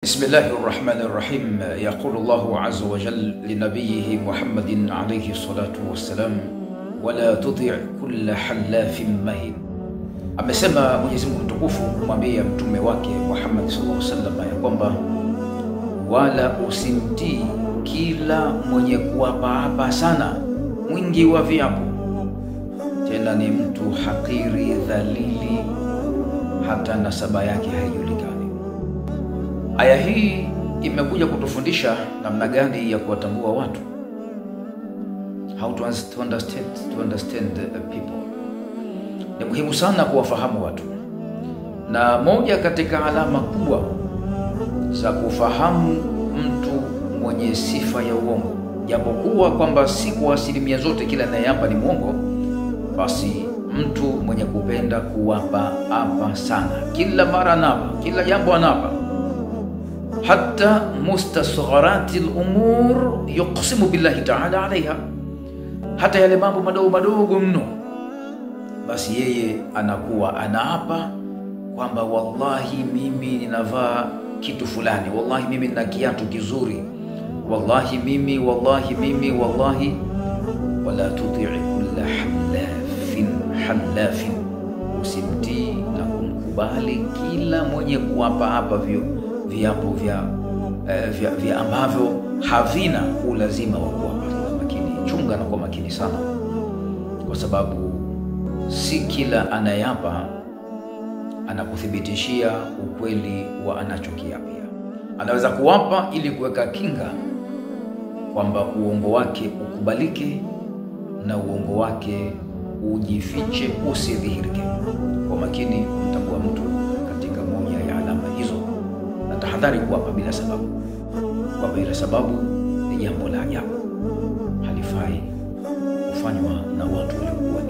Bismillahi rrahmani rrahim. Yaqulu Allahu azza wa jal linabiyihi Muhammadin alayhi salatu wassalam, wala tuti' kulla halafin mahin. Amesema Mwenyezi Mungu mtukufu kumwambia mtume wake Muhammad sallallahu alaihi wasallam ya kwamba wala usimtii kila mwenye kuapa sana, mwingi wa viapo, tena ni mtu hakiri, dhalili, hata nasaba yake haijulikani. Aya hii imekuja kutufundisha namna gani ya kuwatambua watu, how to understand people. Ni muhimu sana kuwafahamu watu, na moja katika alama kubwa za kufahamu mtu mwenye sifa ya uongo, japokuwa kwamba si kwa asilimia zote kila anayeapa ni muongo, basi mtu mwenye kupenda kuapa apa sana, kila mara anapa, kila jambo anapa, hatta mustasgharati al-umur yuqsimu billahi ta'ala alaiha, hata yale mambo madogo madogo mno, basi yeye anakuwa anaapa kwamba wallahi mimi ninavaa kitu fulani, wallahi mimi nina kiatu kizuri, wallahi mimi, wallahi mimi, wallahi. Wala tuti' kulla halafin halafin, usimtii na kumkubali kila mwenye kuapa hapa viapo vya ambavyo havina ulazima wa kuapa. Makini, chunga na kuwa makini sana, kwa sababu si kila anayapa anakuthibitishia ukweli wa anachokiapia. Anaweza kuapa ili kuweka kinga kwamba uongo wake ukubalike na uongo wake ujifiche, usidhihirike. Kwa makini mtambua mtu katika moja ya alama hizo, na tahadhari kuapa bila sababu. Kuapa bila sababu ni jambo la ajabu, halifai kufanywa na watu waliokuwa